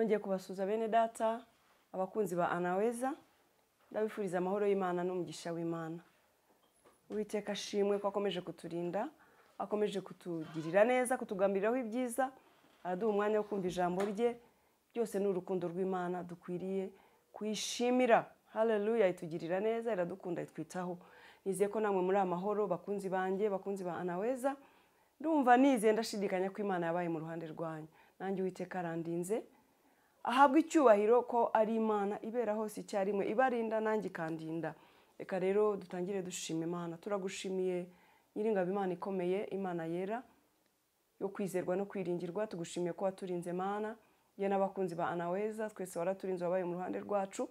Nongeye kubasuhuza bene data, abakunzi ba Anaweza, ndabifuriza amahoro y'Imana n'umugisha w'Imana. Uwiteka ashimwe ko akomeje kuturinda, akomeje kutugirira neza, kutugambiriraho ibyiza, araduha umwanya wo kumva ijambo rye. Byose ni urukundo rw'Imana dukwiriye kuyishimira. Haleluya, itugirira neza, iradukunda, itwitaho. Nizeye ko namwe muri amahoro, bakunzi banjye, bakunzi ba Anaweza. Ndumva nizeye, ndashidikanya ko Imana yabaye mu ruhande rwanyu. Nanjye Uwiteka arandinze, ahabwa icyubahiro ko ari Imana ibera hose icyarimwe, ibarinda nanjye ikandinda. Reka rero dutangire dushima Imana. Turagushimiye Nyiringabo, Imana ikomeye, Imana yera yo kwizerwa no kwiringirwa. Tugushimiye ko waturinze Mana, ye n'abakunzi ba Anaweza twese waraturinze, wabaye mu ruhande rwacu.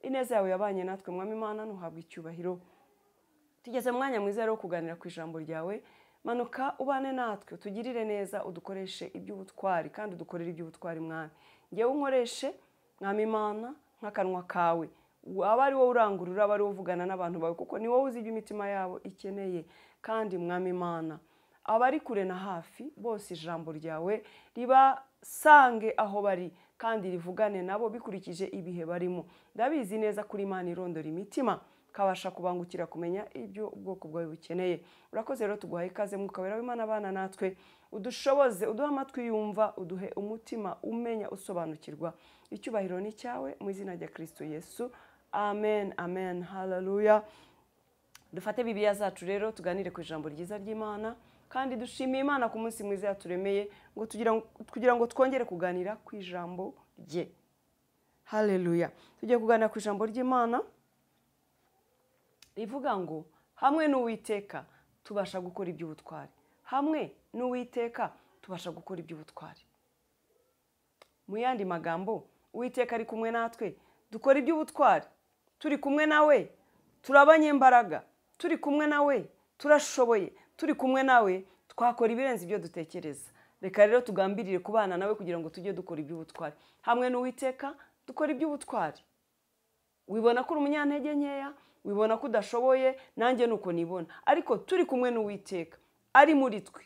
Ineza yawe yabanye natwe Mwami Imana, ntuhabwe icyubahiro. Tugeze mu mwanya mwiza rero wo kuganira ku ijambo ryawe. Manuka ubane natwe, utugirire neza, udukoreshe iby'ubutwari kandi udukorere iby'ubutwari Mwami. Ngewe unkoreshe Mwami Imana nk'akanwa kawe, aba ari wowe urangurura, aba ari wowe uvugana n'abantu bawe, kuko ni wowe uzi ibyo imitima yabo ikeneye. Kandi Mwami Imana, abari kure na hafi bose ijambo ryawe ribasange aho bari kandi rivugane nabo bikurikije ibihe barimo. Ndabizi neza kuri Imana irondora imitima, kabasha kubangukira kumenya ibyo ubwoko bwawe bukeneye. Urakoze rero, tuguhaye ikaze Mwuka Wera w'Imana, abana natwe, udushoboze, uduhe amatwi yumva, uduhe umutima umenya, usobanukirwa. Icyubahiro ni cyawe mu izina rya Kristo Yesu, amen, amen, haleluya. Dufate Bibiliya zacu rero tuganire ku ijambo ryiza ry'Imana, kandi dushimiye Imana ku munsi mwiza yaturemeye ngo kugira ngo twongere kuganira ku ijambo rye. Haleluya. Tugiye kuganira ku ijambo ry'Imana rivuga ngo hamwe n'Uwiteka tubasha gukora iby'ubutwari. Hamwe n'Uwiteka tubasha gukora iby'ubutwari. Mu yandi magambo, Uwiteka ari kumwe natwe, dukora iby'ubutwari. Turi kumwe nawe, turabanyembaraga. Turi kumwe nawe, turashoboye. Turi kumwe nawe, twakora ibirenze ibyo dutekereza. Reka rero tugambirire kubana nawe kugira ngo tujye dukora iby'ubutwari. Hamwe n'Uwiteka dukora iby'ubutwari. Wibona ko uri umunyantege nkeya, wibona ko udashoboye, nanjye nuko nibona. Ariko turi kumwe n'Uwiteka, ari muri twe,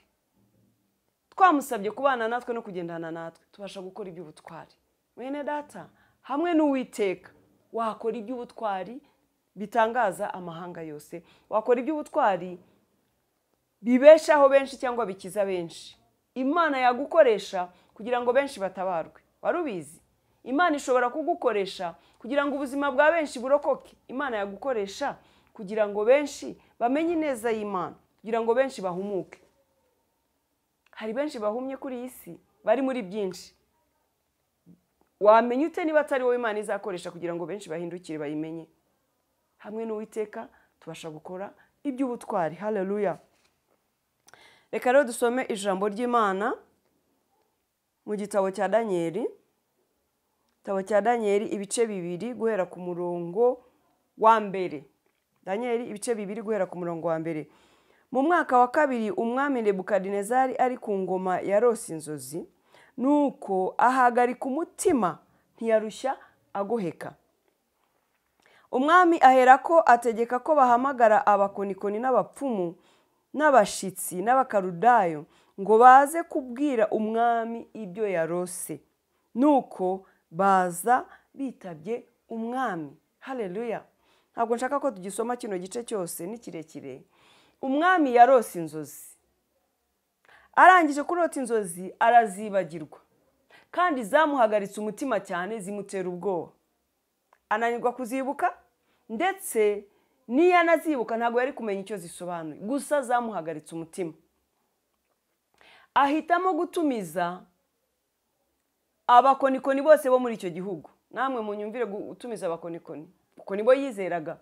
twamusabye kubana natwe no kugendana natwe, tubasha gukora iby'ubutwari. Mwene data, hamwe n'Uwiteka wakora iby'ubutwari bitangaza amahanga yose, wakora iby'ubutwari bibeshaho benshi cyangwa bikiza benshi. Imana yagukoresha kugira ngo benshi batabarwe. Wari ubizi? Imana ishobora kugukoresha kugira ngo ubuzima bwa benshi burokoke. Imana yagukoresha kugira ngo benshi bamenye ineza y'Imana, kugira ngo benshi bahumuke. Hari benshi bahumye kuri iyi si, bari muri byinshi. Wamenya ute niba atari wowe Imana izakoresha kugira ngo benshi bahindukire bayimenye? Hamwe n'Uwiteka tubasha gukora iby'ubutwari. Haleluya. Reka rero dusome ijambo ry'Imana mu gitabo cya Danieli. Igitabo cya Danieli ibice 2 guhera ku murongo wa mbere. Danieli ibice 2 guhera ku murongo wa mbere. Mu mwaka wa 2 umwami Nebukadinezari ari ku ngoma yarose inzozi, nuko ahagarika umutima ntiyarushya agoheka. Umwami aherako ategeka ko bahamagara abakonikoni n'abapfumu n'abashitsi n'abakarudayo ngo baze kubwira umwami ibyo yarose. Nuko baza bitabye umwami. Haleluya. Ntabwo nshaka ko tugisoma kino gice cyose, ni kirekire. Umwami yarose inzozi. Arangije kurota inzozi arazibagirwa, kandi zamuhagaritse umutima cyane, zimutera ubwoba. Ananirwa kuzibuka, ndetse niyo anazibuka ntabwo yari kumenya icyo zisobanuye. Gusa zamuhagaritse umutima. Ahitamo gutumiza abakonikoni bose bo muri icyo gihugu. Namwe munyumvire gutumiza abakonikoni, kuko nibo yizeraga.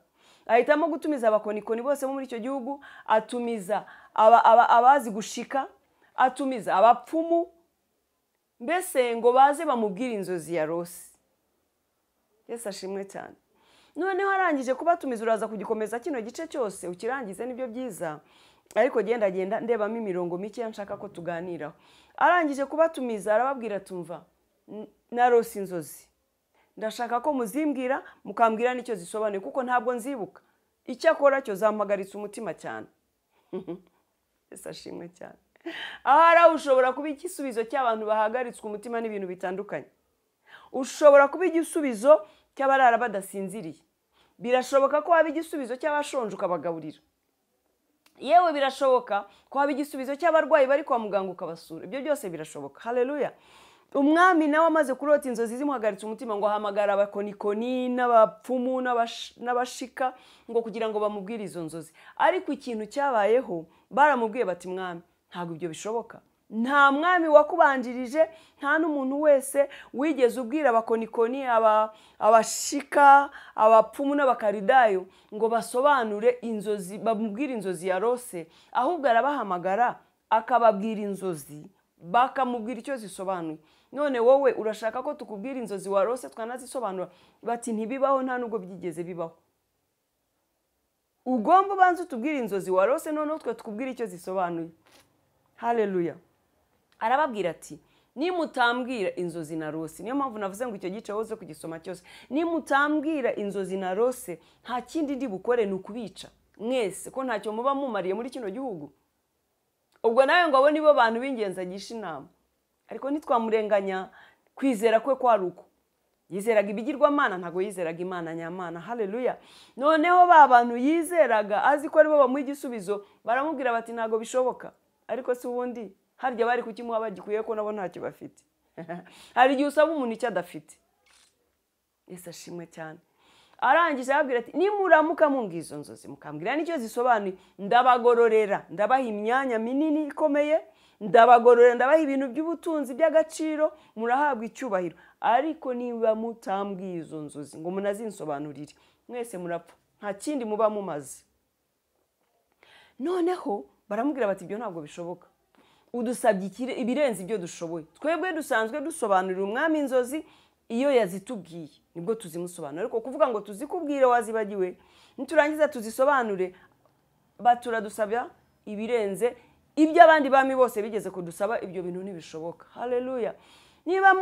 Ahitamo gutumiza abakonikoni bose bo muri icyo gihugu, atumiza abazi gushika, atumiza abapfumu, mbese ngo baze bamubwire inzozi yarose. Yesu ashimwe cyane. Noneho arangije kubatumiza, uraza kugikomeza kino gice cyose ukirangize, nibyo byiza. Ariko genda genda ndebamo imirongo mike nshaka ko tuganiraho. Arangije kubatumiza arababwira, tumva narose inzozi, ndashaka ko muzimbwira mukambwira nicyo zisobanuye, kuko ntabwo nzibuka. Icyakora cyo zampagaritse umutima cyane. Yesu ashimwe cyane. Ahari ushobora kuba igisubizo cy'abantu bahagaritswe umutima n'ibintu bitandukanye. Ushobora kuba igisubizo cy'abarara badasinziriye. Birashoboka ko waba igisubizo cy'abashonje ukabagaburira. Yewe birashoboka ko waba igisubizo cy'abarwayi bari kwa muganga ukabasura. Ibyo byose birashoboka. Haleluya. Umwami nawe amaze kurota inzozi zimuhagaritse umutima, ngo ahamagara abakonikoni n'abapfumu n'abashika ngo kugira ngo bamubwire izo nzozi. Ariko ikintu cyabayeho, baramubwiye bati mwami, ntabwo ibyo bishoboka. Nta mwami wakubanjirije, nta n'umuntu wese wigeze ubwira abakonikoni, abashika, abapfumu n'abakaridayo ngo basobanure inzozi, bamubwire inzozi yarose. Ahubwo arabahamagara akababwira inzozi, bakamubwira icyo zisobanuye. None wowe urashaka ko tukubwira inzozi warose twanazisobanura? Bati ntibibaho, nta nubwo byigeze bibaho. Ugomba ubanze utubwire inzozi warose, noneho twe tukubwira icyo zisobanuye. Haleluya. Arababwira ati nimutambwira inzozi narose, niyo mpamvu navuze ngo icyo gice woze kugisoma cyose, nimutambwira inzozi narose nta kindi ndi bukore ni ukubica mwese, ko ntacyo muba mumariye muri kino gihugu. Ubwo nawe ngo abo nibo bantu b'ingenzi agisha inama. Ariko ntitwamurenganya, kwizera kwe kwari uko. Yizeraga ibigirwamana, ntabwo yizeraga Imana nyamana. Haleluya. Noneho ba bantu yizeraga azi ko aribo bamuha igisubizo, baramubwira bati ntabwo bishoboka. Ariko si ubundi harya bari kukimuha bagikuye ko nabo ntacyo bafite. Hari igihe usaba umuntu icyo adafite. Yesu ashimwe cyane. Arangije arababwira ati nimuramuka mumbwira izo nzozi mukambwira n'icyo zisobanuye, ndabagororera, ndabaha imyanya minini ikomeye, ndabagororera, ndabaha ibintu by'ubutunzi by'agaciro, murahabwa icyubahiro. Ariko niba mutambwiye izo nzozi ngo munazinsobanurire, mwese murapfa, nta kindi muba mumaze. Noneho baramubwira bati ibyo ntabwo bishoboka, udusabye ibirenze ibyo dushoboye. Twebwe dusanzwe dusobanurira umwami inzozi iyo yazitubwiye nibwo tuzimusobanura, ariko kuvuga ngo tuzikubwire wazibagiwe, niturangiza tuzisobanure, baturadusabya ibirenze ibyo abandi bami bose bigeze kudusaba. Ibyo bintu ntibishoboka. Haleluya. Niba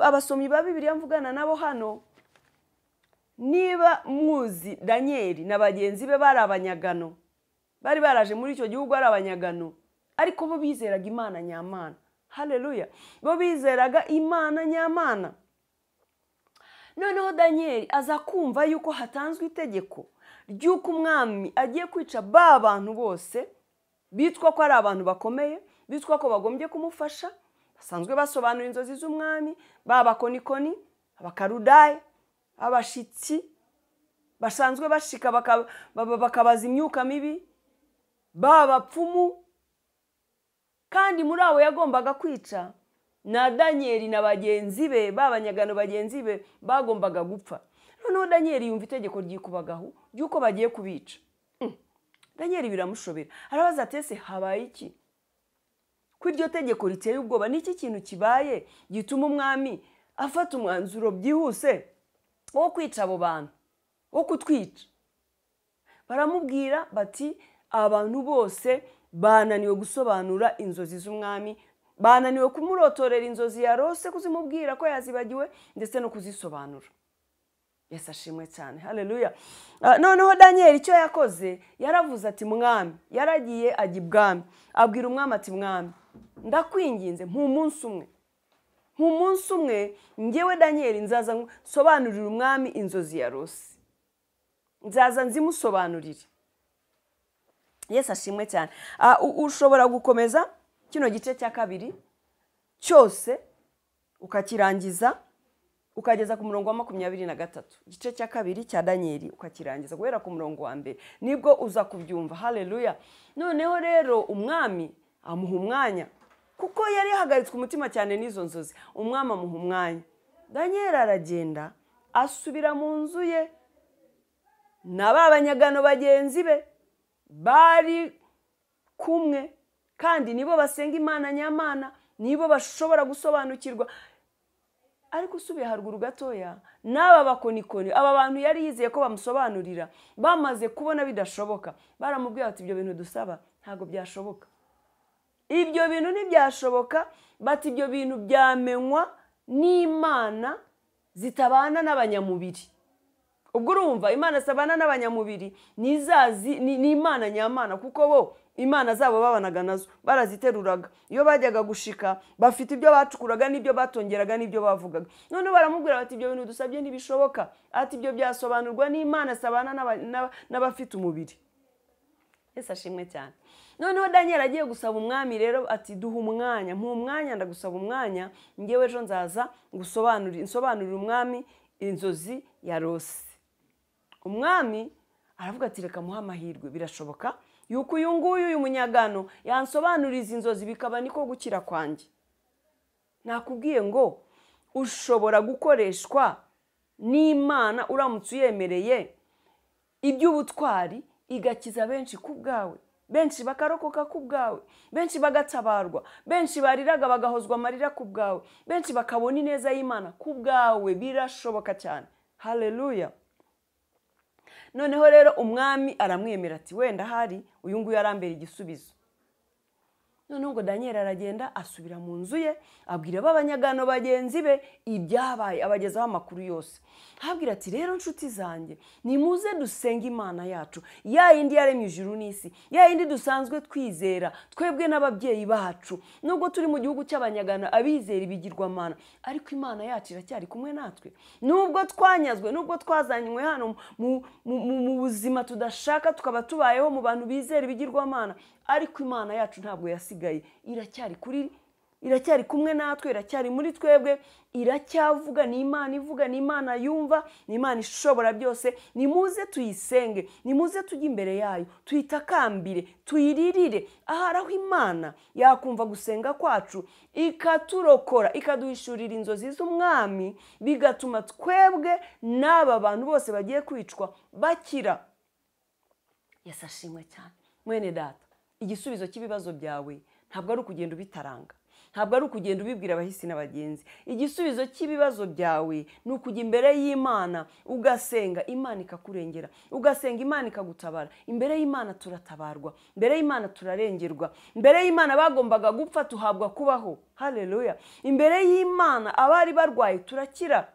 abasomyi ba Bibiliya mvugana nabo hano, niba muzi Danieli na bagenzi be bari abanyagano, bari baraje muri icyo gihugu ari abanyagano, ariko bo bizeraga Imana nyamana. Haleluya. Bo bizeraga Imana nyamana. Noneho Danieli aza kumva yuko hatanzwe itegeko ry'uko umwami agiye kwica ba bantu bose bitwa ko ari abantu bakomeye, bitwa ko bagombye kumufasha, basanzwe basobanura inzozi z'umwami, babakonikoni, abakarudayi, abashitsi basanzwe bashika bakabaza imyuka mibi, babapfumu. Kandi muri abo yagombaga kwica na Danieli na bagenzi be, babanyagano bagenzi be bagombaga gupfa. Noneho Danieli yumva itegeko ryikubagaho ry'uko bagiye kubica. Danieli biramushobera, arabaza ati ese habaye iki? Ko iryo tegeko riteye ubwoba, niki kintu kibaye gituma umwami afata umwanzuro byihuse wo kwica abo bantu, wo kutwica? Baramubwira bati abantu bose bananiwe gusobanura inzozi z'umwami, bananiwe kumurotorera inzozi yarose, kuzimubwira ko yazibagiwe ndetse no kuzisobanura. Yesu ashimwe cyane. Haleluya. Noneho Danieli icyo yakoze, yaravuze ati mwami, yaragiye ajya ibwami, abwira umwami ati mwami, ndakwinginze mpumunsi umwe, mpumunsi umwe ngewe Danieli nzaza nsobanurira umwami inzozi yarose, nzaza nzimusobanurire. Yesu ashimwe cyane. Ushobora gukomeza kino gice cya kabiri cyose ukakirangiza ukageza ku murongo wa 23. Igice cya kabiri cya Danieli ukakirangiza guhera ku murongo wa mbere, nibwo uza kubyumva. Haleluya. Noneho rero umwami amuha umwanya, kuko yari yahagaritswe umutima cyane n'izo nzozi. Umwami amuha umwanya. Danieli aragenda asubira mu nzu ye na ba banyagano bagenzi be bari kumwe, kandi nibo basenga Imana nyamana, nibo bashobora gusobanukirwa. Ariko usubiye haruguru gatoya, n'aba bakonikoni, aba bantu yari yizeye ko bamusobanurira, bamaze kubona bidashoboka, baramubwiye bati ibyo bintu dusaba ntabwo byashoboka, ibyo bintu ntibyashoboka. Bati ibyo bintu byamenywa n'Imana zitabana n'abanyamubiri. Ubwo urumva Imana zitabana n'abanyamubiri ni Imana nyamana, kuko bo Imana zabo babanaga nazo baraziteruraga, iyo bajyaga gushika bafite ibyo bacukuraga n'ibyo batongeraga n'ibyo bavugaga. None baramubwira bati ibyo bintu dusabye ntibishoboka, ati ibyo byasobanurwa n'Imana sabana n'abafite umubiri. Yesu ashimwe cyane. Noneho Daniel agiye gusaba umwami rero ati duha umwanya, mpa umwanya, ndagusaba umwanya, ngewe ejo nzaza ngusobanurire, nsobanurire umwami inzozi yarose. Umwami aravuga ati reka muhe amahirwe, birashoboka yuko uyu nguyu uyu munyagano yansobanuriza inzozi bikaba niko gukira kwanjye. Nakubwiye ngo ushobora gukoreshwa n'Imana uramutse uyemereye iby'ubutwari, igakiza benshi ku bwawe, benshi bakarokoka ku bwawe, benshi bagatabarwa, benshi bariraga bagahozwa amarira ku bwawe, benshi bakabona ineza y'Imana ku bwawe. Birashoboka cyane. Haleluya. Noneho rero umwami aramwemera ati wenda hari uyu nguyu arambera igisubizo. Noneho ngo Daniel aragenda asubira mu nzu ye, abwira b'abanyagano bagenzi be ibyabaye, abagezaho amakuru yose. Ababwira ati rero nshuti zanjye, nimuze dusenge Imana yacu, ya yindi yaremye ijuru n'isi, ya yindi dusanzwe twizera twebwe n'ababyeyi bacu, nubwo turi mu gihugu cy'abanyagano abizera ibigirwamana, ariko Imana yacu iracyari kumwe natwe. Nubwo twanyazwe, nubwo twazanywe hano mu buzima tudashaka, tukaba tubayeho mu bantu bizera ibigirwamana, ariko Imana yacu ntabwo yasigaye, iracyari kumwe natwe, iracyari muri twebwe, iracyavuga. Ni Imana ivuga, ni Imana yumva, ni Imana ishobora byose. Nimuze tuyisenge, nimuze tujye imbere yayo, tuyitakambire, tuyiririre. Ahari aho Imana yakumva gusenga kwacu, ikaturokora, ikaduhishurira inzozi z'umwami, bigatuma twebwe n'aba bantu bose bagiye kwicwa bakira. Yesu ashimwe cyane. Mwene data, igisubizo cy'ibibazo byawe ntabwo ari ukugenda ubitaranga, ntabwo ari ukugenda ubibwira abahisi n'abagenzi. Igisubizo cy'ibibazo byawe ni ukujya imbere y'Imana ugasenga, Imana ikakurengera, ugasenga Imana ikagutabara. Imbere y'Imana turatabarwa, imbere y'Imana turarengerwa, imbere y'Imana bagombaga gupfa tuhabwa kubaho. Haleluya. Imbere y'Imana abari barwaye turakira,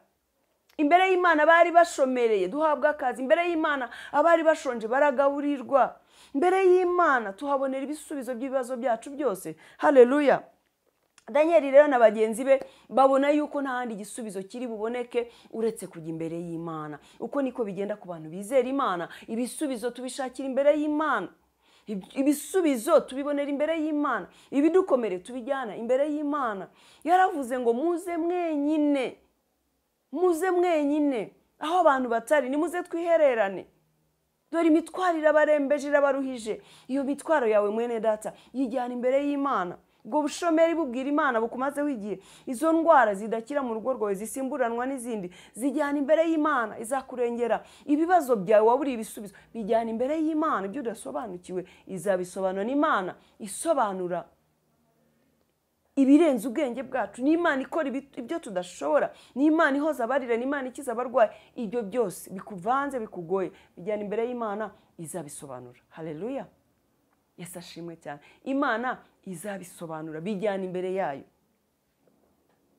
imbere y'Imana abari bashomereye duhabwa akazi, imbere y'Imana abari bashonje baragaburirwa, imbere y'Imana tuhabonera ibisubizo by'ibibazo byacu byose. Haleluya. Daniel rero na bagenzi be babona yuko nta handi igisubizo kiri buboneke uretse kujya imbere y'Imana. Uko niko bigenda ku bantu bizera Imana, ibisubizo tubishakira imbere y'Imana, ibisubizo tubibonera imbere y'Imana, ibidukomere tubijyana imbere y'Imana. Yaravuze ngo muze mwenyine, muze mwenyine aho abantu batari, nimuze twihererane. Dore imitwaro irabarembeje, irabaruhije. Iyo mitwaro yawe mwene data yijyana imbere y'Imana. Ubwo bushomeri bubwira Imana bukumazeho igihe, izo ndwara zidakira mu rugo rwawe zisimburanwa n'izindi, zijyana imbere y'Imana, izakurengera. Ibibazo byawe waburiye ibisubizo bijyana imbere y'Imana, ibyo udasobanukiwe izabisobanura. N'Imana isobanura ibirenze ubwenge bwacu, ni Imana ikora ibyo tudashobora, ni Imana ihoza abarira, ni Imana ikiza abarwayi. Ibyo byose bikuvanze bikugoye bijyana imbere y'Imana, izabisobanura. Haleluya. Yesu ashimwe cyane. Imana izabisobanura, bijyana imbere yayo.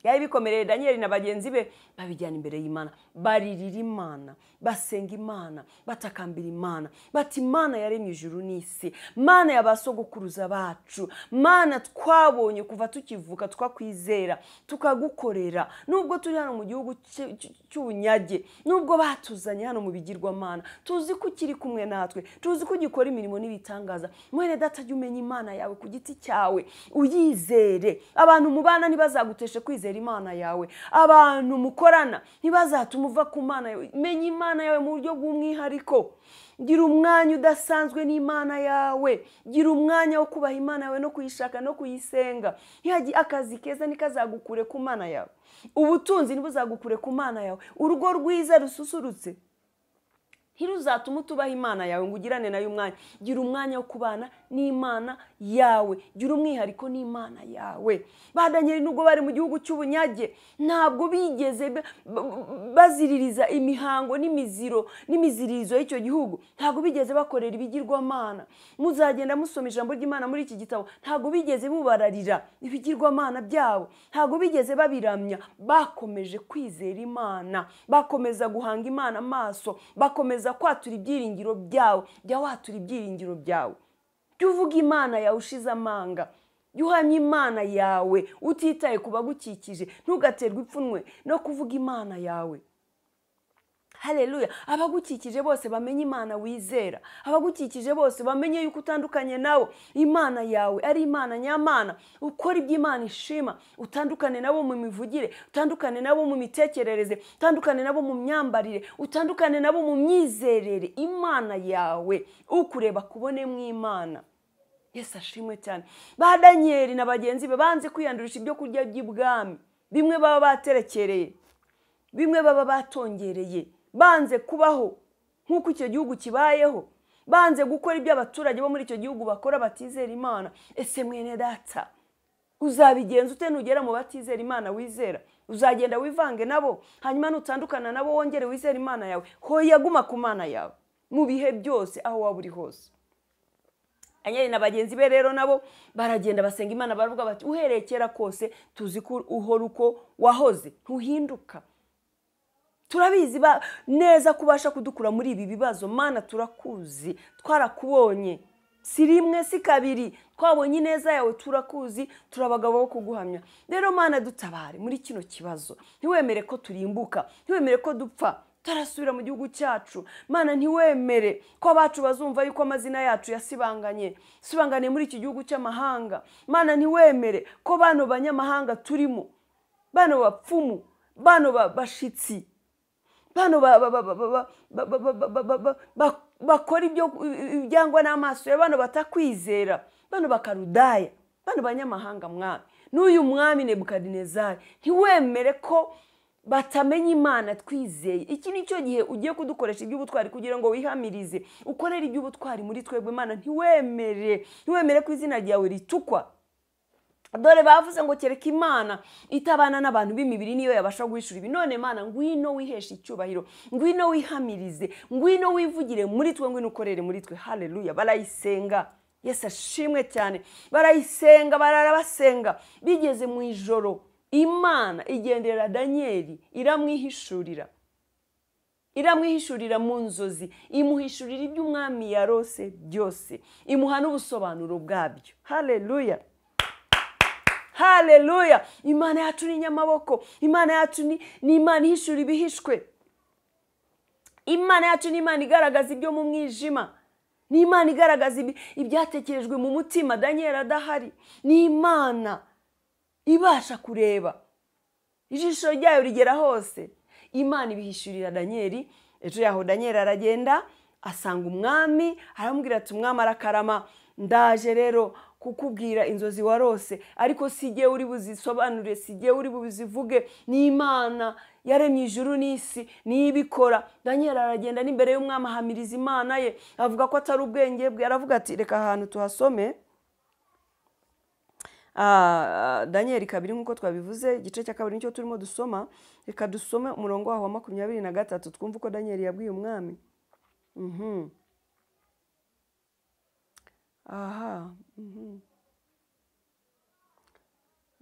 Yari bikomereye Daniel na bagenzi be, babijyana imbere y'Imana, baririra Imana, basenga Imana, batakambira Imana, bati Imana yaremye ijuru n'isi, Mana y'abasogokuruza bacu, Mana twabonye kuva tukivuka twakwizera, tukagukorera, nubwo turi hano mu gihugu cy'ubunyage, nubwo batuzanye hano mu bigirwamana, tuzi ko ukiri kumwe natwe, tuzi ko ugikora imirimo n'ibitangaza. Mwene data, jya umenya Imana yawe ku giti cyawe, uyizere. Abantu mubana ntibazaguteshe kwizera Imana yawe, abantu mukorana ntibazatuma uva ku Mana yawe. Menya Imana yawe mu buryo bw'umwihariko. Gira umwanya udasanzwe n'Imana yawe, gira umwanya wo kubaha Imana yawe no kuyishaka no kuyisenga. Akazi keza ntikazagukure ku Mana yawe, ubutunzi ntibuzagukure ku Mana yawe, urugo rwiza rususurutse ntiruzatuma utubaha Imana yawe ngo ugirane nayo umwanya. Gira umwanya wo kubana n'Imana yawe, gira umwihariko n'Imana yawe. Ba Daniel nubwo bari mu gihugu cy'ubunyage, ntabwo bigeze baziririza imihango n'imiziro n'imiziririzo y'icyo gihugu, ntabwo bigeze bakorera ibigirwamana. Muzagenda musoma ijambo ry'Imana muri iki gitabo, ntabwo bigeze bubararira ibigirwamana byabo, ntabwo bigeze babiramya. Bakomeje kwizera Imana, bakomeza guhanga Imana amaso, bakomeza kwatura ibyiringiro byawe. Jya watura ibyiringiro byawe. Jya uvuga Imana yawe ushize amanga, jya uhamya Imana yawe utitaye ku bagukikije, ntugaterwe ipfunwe no kuvuga Imana yawe. Haleluya. Abagukikije bose bamenye Imana wizera, abagukikije bose bamenye yuko utandukanye nabo. Imana yawe ari Imana nyamana, ukora ibyo Imana ishima, utandukane nabo mu mivugire, utandukane nabo mu mitekerereze, utandukane nabo mu myambarire, utandukane nabo mu myizerere. Imana yawe ukureba kubone mu Imana. Yesu ashimwe cyane. Ba Daniyeli na bagenzi be banze kwiyandurisha ibyo kurya by'ibwami, bimwe baba baterekereye, bimwe baba batongereye, banze kubaho nk'uko icyo gihugu kibayeho, banze gukora ibyo abaturage bo muri icyo gihugu bakora batizera Imana. Ese mwene data, uzabigenza ute nugera mu batizera Imana wizera? Uzagenda wivange nabo, hanyuma nutandukana nabo wongere wizere Imana yawe? Hoya, guma ku Mana yawe mu bihe byose, aho waba uri hose. Daniyeli na bagenzi be rero nabo baragenda basenga Imana, baravuga bati uhereye kera kose tuzi ko uhora uko wahoze, ntuhinduka. Turabizi neza kubasha kudukura muri ibi bibazo. Mana turakuzi, twarakubonye, si rimwe si kabiri, twabonye ineza yawe, turakuzi, turabagabo bo kuguhamya. Rero Mana dutabare muri kino kibazo, ntiwemere ko turimbuka, ntiwemere ko dupfa tarasubira mu gihugu cyacu. Mana ntiwemere ko abacu bazumva yuko amazina yacu yasibanganye, sibanganye muri iki gihugu cy'amahanga. Mana ntiwemere ko bano banyamahanga turimo, bano bapfumu, bano bashitsi, bano bakora ibyo ibyangwa n'amaso ya bano batakwizera, bano bakarudaya, bano banyamahanga mwami, n'uyu mwami Nebukadinezari, ntiwemere ko batamenya Imana twizeye. Iki nicyo gihe ugiye kudukoresha iby'ubutwari kugira ngo wihamirize, ukorere iby'ubutwari muri twebwe. Imana ntiwemere, ntiwemere ko izina ryawe ritukwa. Dore bavuze ngo kereka Imana itabana n'abantu b'imibiri niyo yabasha guhishura ibi. None Mana ngwino wiheshe icyubahiro, ngwino wihamirize, ngwino wivugire muri twe, ngwino ukorere muri twe. Haleluya. Barayisenga. Yesu ashimwe cyane. Barayisenga, bararabasenga. Bigeze mu ijoro, Imana igendera Daniyeli iramwihishurira. Iramwihishurira mu nzozi, imuhishurira ibyo umwami yarose byose, imuha n'ubusobanuro bwabyo. Haleluya. Haleluya. Imana yacu ni nyamaboko, Imana yacu ni Imana ihishura ibihishwe. Imana yacu ni Imana igaragaza ibyo mu mwijima, ni Imana igaragaza ibyatekerejwe mu mutima. Daniyeli adahari, ni Imana ibasha kureba, ijisho ryayo rigera hose. Imana ibihishurira Daniyeli. Ejo yaho Daniyeli aragenda asanga umwami, aramubwira ati umwami arakarama, ndaje rero kukubwira inzozi warose, ariko si jye uri buzisobanure, si jye uri buzivuge, ni Imana yaremye ijuru n'isi nibikora. Daniyeli aragenda n'imbere y'umwami ahamiriza Imana ye, avuga ko atari ubwenge bwe. Aravuga ati reka ahantu tuhasome. Daniyeli 2 nkuko twabivuze, igice cya 2 nicyo turimo dusoma. Reka dusome umurongo waho wa 23 twumve uko Daniyeli yabwiye umwami. Aha.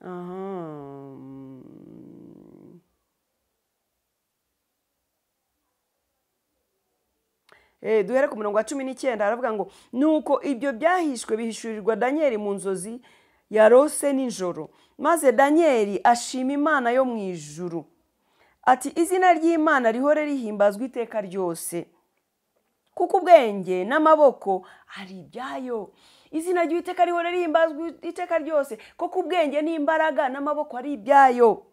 Aha. Duhere ku murongo wa 19, aravuga ngo nuko ibyo byahishwe bihishurirwa Daniyeli mu nzozi yarose nijoro, maze Daniyeli ashima Imana yo mu ijuru ati izina ry'Imana rihore rihimbazwa iteka ryose, kuko ubwenge n'amaboko ari ibyayo. Izina ry'Uwiteka rihore rihimbazwa iteka ryose, kuko ubwenge n'imbaraga n'amaboko ari ibyayo.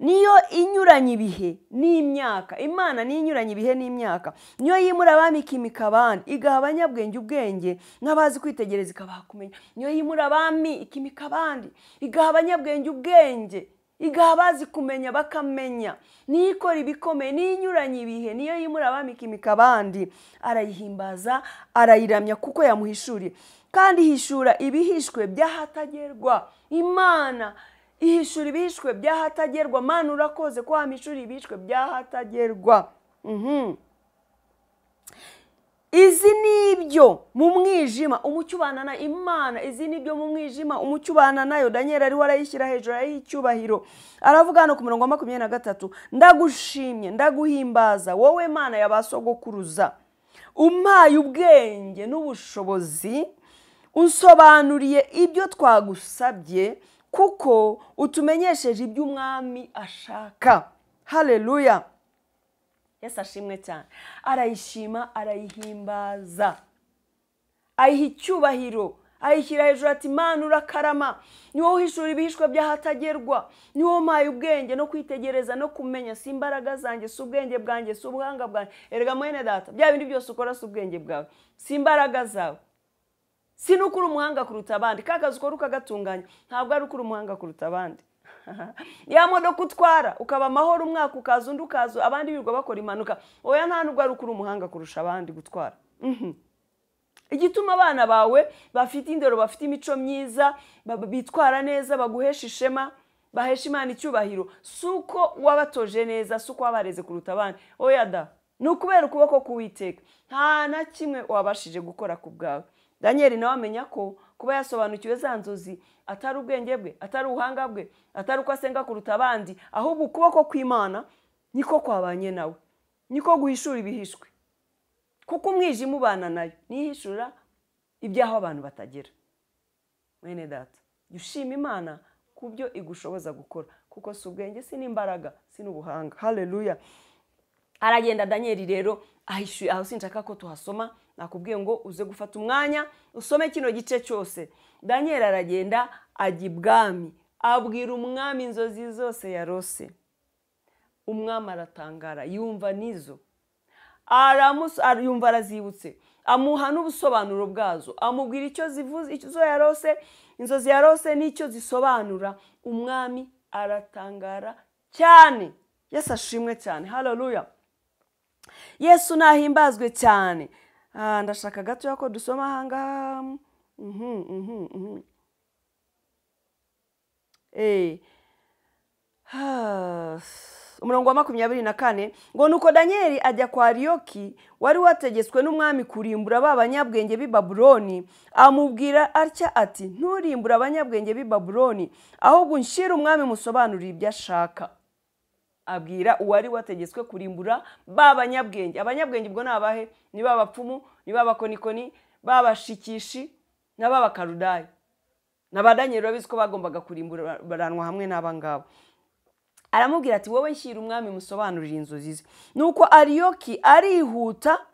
Niyo inyuranye ibihe n'imyaka, Imana niyo inyuranye ibihe n'imyaka, niyo yimura abami ikimika abandi, igaha abanyabwenge ubwenge n'abazi kwitegereza ikabaha kumenya. Niyo yimura abami ikimika abandi, igaha abanyabwenge ubwenge, igaha abazi kumenya bakamenya. Niyo ikora ibikomeye, niyo inyuranye ibihe, niyo yimura abami ikimika abandi. Arayihimbaza, arayiramya kuko yamuhishuriye, kandi ihishura ibihishwe by'ahatagerwa. Imana ihishura ibihishwe by'ahatagerwa. Mana urakoze ko wamishura ibihishwe by'ahatagerwa. Izi nibyo mu mwijima umucyo ubana na Imana, izi nibyo mu mwijima umucyo ubana nayo. Daniel ariho arayishyira hejuru y'icyubahiro, aravuga hano ku murongo wa 23, ndagushimye ndaguhimbaza wowe Mana ya basogokuruza, Umpaye ubwenge n'ubushobozi, unsobanuriye ibyo twagusabye, kuko utumenyesheje ibyo umwami ashaka. Haleluya. Yesu ashimwe cyane. Arayishima, arayihimbaza, ayiha icyubahiro, ayishyira hejuru ati Mana urakarama, ni wowe uhishura ibihishwe by'ahatagerwa, ni wowe umpaye ubwenge no kwitegereza no kumenya, si imbaraga zanjye, si ubwenge bwanjye, si ubuhanga bwanjye. Erega mwene data, bya bindi byose ukora si ubwenge bwawe, si imbaraga zawe, si n'uko uri umuhanga kuruta abandi. Ka kazi ukora ukagatunganya, ntabwo ari uko uri umuhanga kuruta abandi. Ya modoka utwara ukaba amahoro umwaka ukaza undi ukaza, abandi birirwa bakora impanuka, oya nta nubwo ari uko uri umuhanga kurusha abandi gutwara. Igituma abana bawe bafite indero, bafite imico myiza, bitwara neza, baguhesha ishema, bahesha Imana icyubahiro, si uko wabatoje neza, si uko wabareze kuruta abandi, oya da, ni ukubera ukuboko k'Uwiteka. Nta na kimwe wabashije gukora ku bwawe. Daniel nawe amenya ko kuba yasobanukiwe za nzozi atari ubwenge bwe, atari ubuhanga bwe, atari uko asenga kuruta abandi, ahubwo ukuboko kw'Imana niko kwabanye nawe, niko guhishura ibihishwe. Kuko umwijima ubana nayo nihishura ibyaho abantu batagera. Mwene data, jya ushima Imana ku byo igushoboza gukora, kuko si ubwenge, si n'imbaraga, si n'ubuhanga. Haleluya. Aragenda Daniel rero ahishuye, aho sinshaka ko tuhasoma, nakubwiye ngo uze gufata umwanya usome kino gice cyose. Daniel aragenda ajya ibwami, abwira umwami inzozi zose yarose. Umwami aratangara, yumva nizo, yumva arazibutse, amuha n'ubusobanuro bwazo, amubwira icyo zivuze, icyo yarose, inzozi yarose n'icyo zisobanura. Umwami aratangara cyane. Yesu ashimwe cyane. Haleluya. Yesu nahimbazwe cyane. Ndashaka gato ko dusoma ahangaha. Umurongo wa 24 ngo nuko Daniel ajya kwa Ariyoki wari wategetswe n'umwami kurimbura ba banyabwenge b'i Babuloni, amubwira atya ati nturimbura abanyabwenge b'i Babuloni, ahubwo unshyire umwami musobanurire ibyo ashaka. Abwira uwari wategetswe kurimbura ba banyabwenge. Abanyabwenge ubwo ni abahe? Ni ba bapfumu, ni ba bakonikoni, ba bashikishi na ba bakarudayi. Na ba Daniel babizi ko bagombaga kurimburanwa hamwe n'aba ngabo. Aramubwira ati wowe nshyira umwami musobanurire inzozi ze. Nuko Ariyoki arihuta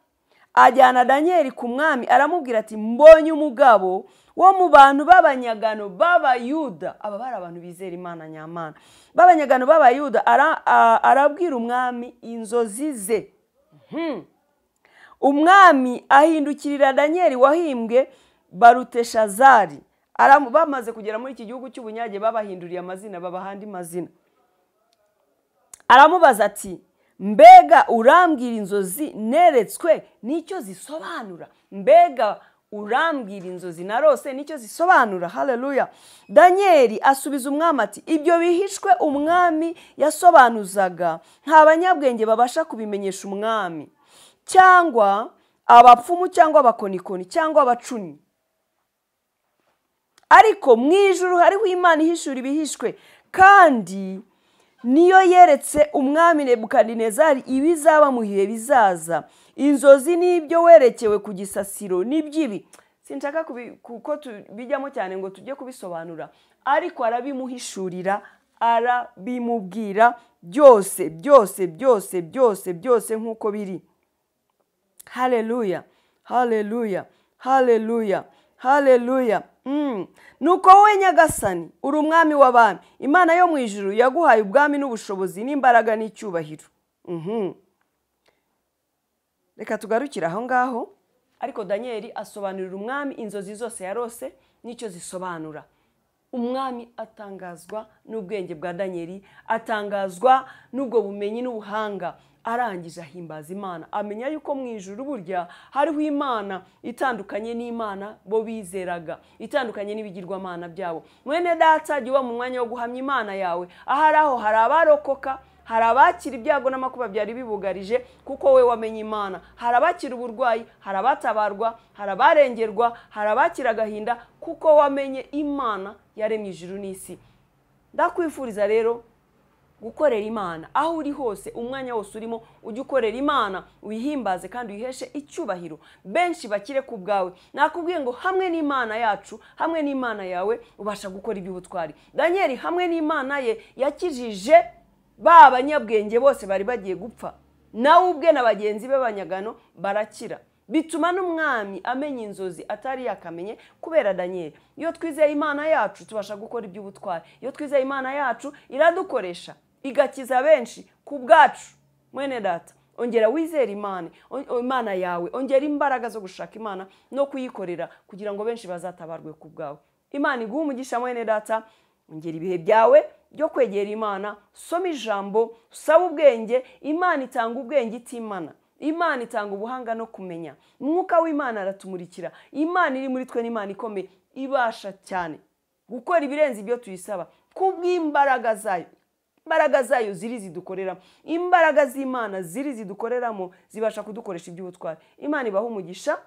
ajyana Daniel ku mwami, aramubwira ati mbonye umugabo wo mu bantu b'abanyagano b'Abayuda. Aba bari abantu bizera Imana nyamana, b'abanyagano b'Abayuda. Arabwira umwami inzozi ze. Umwami ahindukirira Daniel wahimbwe Baruteshazari. Bamaze kugera muri iki gihugu cy'ubunyage babahinduriye amazina, babahandi mazina. Aramubaza ati mbega urambwira inzozi neretswe nicyo zisobanura? Mbega urambwira inzozi narose nicyo zisobanura? Haleluya. Daniel asubiza umwami ati ibyo bihishwe umwami yasobanuzaga nta banyabwenge babasha kubimenyesha umwami, cyangwa abapfumu, cyangwa abakonikoni, cyangwa abacunyi. Ariko mu ijuru hariho Imana ihishura ibihishwe, kandi niyo yeretse umwami Nebukadinezari ibizaba mu bihe bizaza. Inzozi n'ibyo werekewe ku gisasiro n'iby'ibi. Sinshaka kuko tubijyamo cyane ngo tujye kubisobanura, ariko arabimuhishurira, arabimubwira byose byose byose byose byose nk'uko biri. Haleluya, haleluya, haleluya, haleluya. Nuko wowe Nyagasani uri umwami w'abami, Imana yo mu ijuru yaguhaye ubwami n'ubushobozi n'imbaraga n'icyubahiro. Reka tugarukire aho ngaho. Ariko Daniel asobanurira umwami inzozi zose yarose n'icyo zisobanura. Umwami atangazwa n'ubwenge bwa Daniel, atangazwa n'ubwo bumenyi n'ubuhanga. Arangije ahimbaza Imana, amenya yuko mu ijuru burya hariho Imana itandukanye n'Imana bo bizeraga, itandukanye n'ibigirwamana byabo. Mwene data, jya uba mu mwanya wo guhamya Imana yawe. Ahari aho hari abarokoka, hari abakira ibyago n'amakuba byari bibugarije, kuko we wamenye Imana. Hari abakira uburwayi, hari abatabarwa, hari abarengerwa, hari abakira agahinda, kuko wamenye Imana yaremye ijuru n'isi. Ndakwifuriza rero Gukorera Imana aho uri hose, umwanya wose urimo ujye ukorera Imana, uyihimbaze kandi uyiheshe icyubahiro, benshi bakire ku bwawe. Nakubwiye ngo hamwe n'Imana yacu, hamwe n'Imana yawe ubasha gukora iby'ubutwari. Daniel hamwe n'Imana ye yakijije ba banyabwenge bose bari bagiye gupfa, nawe ubwe na bagenzi be b'abanyagano barakira, bituma n'umwami amenya inzozi atari yakamenye kubera Daniel. Iyo twizeye Imana yacu tubasha gukora iby'ubutwari. Iyo twizeye Imana yacu iradukoresha igakiza benshi ku bwacu. Mwene data, ongera wizere Imana, Imana yawe, ongera imbaraga zo gushaka Imana no kuyikorera kugira ngo benshi bazatabarwe ku bwawe. Imana iguhe umugisha mwene data, ongera ibihe byawe byo kwegera Imana, soma ijambo, usaba ubwenge. Imana itanga ubwenge itimana, Imana itanga ubuhanga no kumenya. Umwuka w'Imana aratumurikira. Imana iri muri twe ni Imana ikomeye, ibasha cyane gukora ibirenze ibyo tuyisaba kubw'imbaraga zayo. Imbaraga zayo ziri zidukoreramo, imbaraga z'Imana ziri zidukoreramo zibasha kudukoresha iby'ubutwari. Imana ibaha umugisha,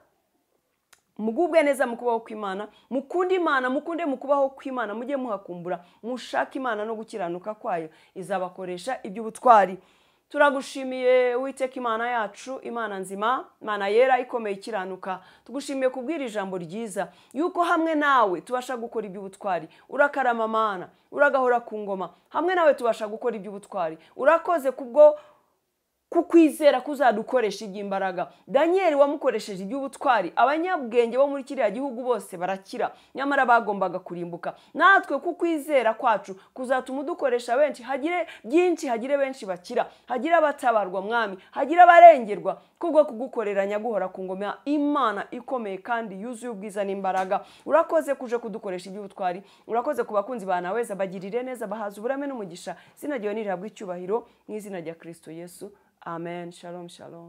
mugubwe neza mu kubaho kw'Imana, mukunde Imana, mukunde mu kubaho kw'Imana, mujye muhakumbura, mushake Imana no gukiranuka kwayo, izabakoresha iby'ubutwari. Turagushimiye Uwiteka Imana yacu, Imana nzima, Imana yera ikomeye ikiranuka. Tugushimiye kubwira ijambo ryiza yuko hamwe nawe tubasha gukora iby'ubutwari. Urakarama Mana, uragahora ku ngoma, hamwe nawe tubasha gukora iby'ubutwari. Urakoze kubwo kukwizera kuzadukoresha iby'imbaraga. Daniel wamukoresheje iby'ubutwari, abanyabwenge bo muri kiriya gihugu bose barakira, nyamara bagombaga kurimbuka. Natwe kukwizera kwacu kuzatuma udukoresha benshi, hagire byinshi, hagire benshi bakira, hagire abatabarwa Mwami, hagire abarengerwa kubwo kugukorera nyaguhora ku ngoma, Imana ikomeye kandi yuzuye ubwiza n'imbaraga. Urakoze kuje kudukoresha iby'ubutwari, urakoze ku bakunzi ba Naweza, bagirire neza, bahaza uburame n'umugisha. Izina ryawe nirihabwe icyubahiro mu izina rya Kristo Yesu. Amen. Shalom, shalom.